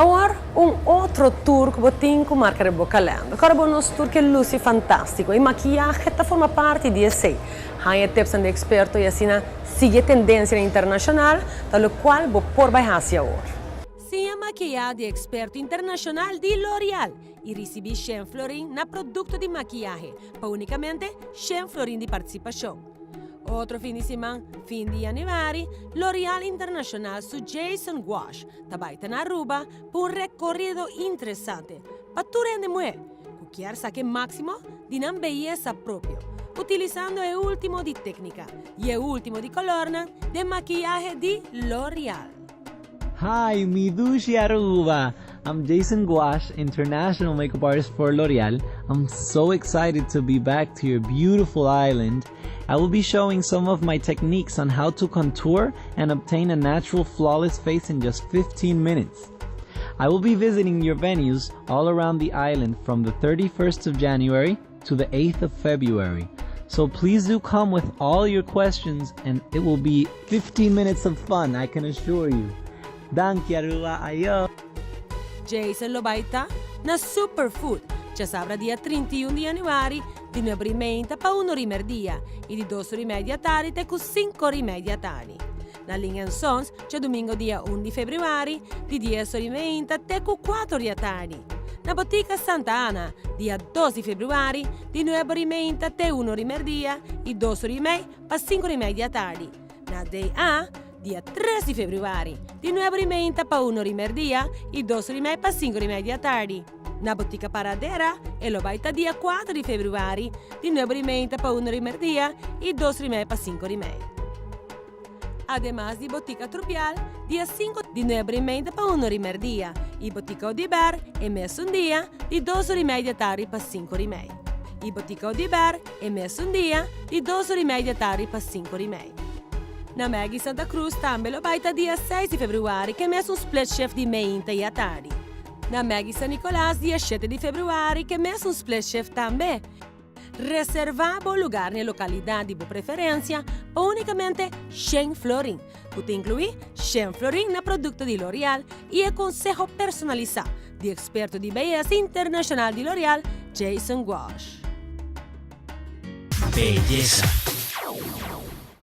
Awor, un otro tour ku bo tin ku marka den bo kalender. Kòrda bo nos tour ke lusi fantástiko i makiyahe ta forma parti di esei. Haña tipsnan di eksperto i asina sigui e tendensianan internashonal ta lokual bo por bai hasi awor. Siña makiyá di eksperto internashonal di L'Oreal i risibí shen florin na produkto di makiyahe pa únikamente shen florin di partisipashon. Otro fin di siman, fin di yanüari, L'Oreal International su Jason Guasch ta bai ta na Aruba pa un rekorido interesante pa tur hende muhé ku kier saka e máksimo di nan beyesa propio, utilisando e último di téknika i e último di kolornan den makiyahe di L'Oreal. Hi, mi dushi Aruba! I'm Jason Guasch, international makeup artist for L'Oreal. I'm so excited to be back to your beautiful island. I will be showing some of my techniques on how to contour and obtain a natural flawless face in just 15 minutes. I will be visiting your venues all around the island from the 31st of January to the 8th of February. So please do come with all your questions and it will be 15 minutes of fun, I can assure you. Danki Aruba, ayo! Jason lo bai ta na Superfood, djasabra dia 31 di yanüari, di 9:30 pa 1:30 i di 2:30 atardi te ku 5:30 atardi. Na Ling Sons, djadumingu dia 1 di febrüari, di 10:30 te ku 4 di atardi. Na Botica Santa Ana, dia 2 di febrüari, di 9:30 te 1:30 i 2:30 pa 5:30 atardi. Na DA, dia 3 di febrüari, di 9:30 pa 1:30 i 2:30 pa 5:30 atardi. Na Botica Paradera, e lo bai ta dia 4 di febrüari, di 9:30 pa 1:30 i 2:30 pa 5:30. Ademas di Botica Trupial, dia 5 di 9:30 pa 1:30 i Botica Odiber, e mesun dia, di 2:30 atardi pa 5:30. I Botica Odiber, e mesun dia, di 2:30 atardi pa 5:30. Na Maggie Santa Cruz tambe lo bai ta dia 6 di febrüari ku mesun split shift di mainta i atardi. Na Maggie San Nicolas dia 7 di febrüari ku mesun split shift tambe. Reservá bo lugá na lokalidat di bo preferensia pa únikamente 100 florin, ku ta inkluí 100 florin na produkto di L'Oreal i e konseho personalisá di eksperto di beyesa internashonal di L'Oreal, Jason Guasch. Beyesa.